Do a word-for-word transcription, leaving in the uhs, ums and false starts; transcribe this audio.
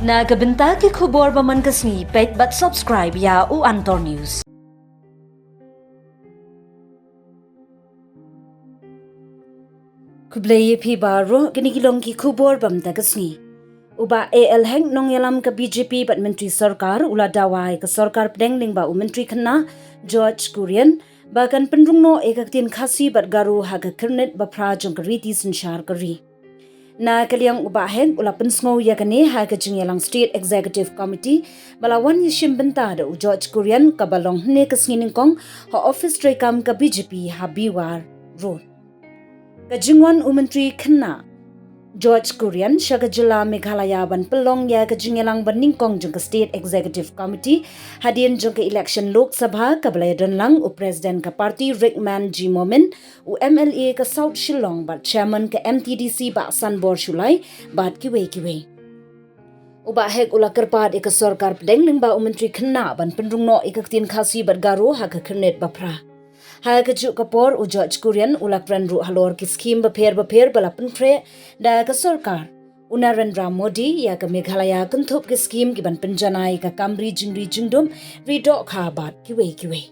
Na ka bynta ki khubor ba man ka sngi, peit bad subscribe ïa u Antor News. Khublei ïa phi baroh, kine ki long ki khubor ba mynta ka sngi. U Bah A L Hek, nongïalam ka B J P bad Myntri Sorkar, u la dawa ïa ka Sorkar Pdeng lyngba u Myntri Khynnah, George Kurian, ba kan pynrung noh ïa ka ktien Khasi bad Garo ha ka Khyrnit Baphra jong ka riti synshar ka ri. Na ka liang u Bah Hek u la pynsngew ïa kane ha ka jingïalang State Executive Committee ba la wan ïashim bynta da u George Kurian, kaba long hynne ka sngi nyngkong ha office treikam ka B J P ha Biwar Road. Ka jingwan u Myntri Khynnah George Kurian sha ka jylla Meghalaya ban pynlong ïa ka jingïalang banyngkong jong ka State Executive Committee hadien jong ka election Lok Sabha, kaba la ïadon lang u President ka party Rickman G Momin, u M L A ka South Shillong bad Chairman ka M T D C Bah Sanbor Shullai, bad kiwei kiwei. U Bah Hek u la kyrpad ïa ka Sorkar Pdeng lyngba u Myntri Khynnah ban pynrung noh ïa ka ktien Khasi bad Garo ha ka Khyrnit Baphra. Ha kajuh ka por u George Kurian u la kren ruh halor ki skhim bapher bapher ba la pynkhreh da ka sorkar u Narendra Modi ïa ka Meghalaya, kynthup ki skhim kiban pynjanai ïa ka kam ri jingri jingdum, ri dohkha bad kiwei kiwei.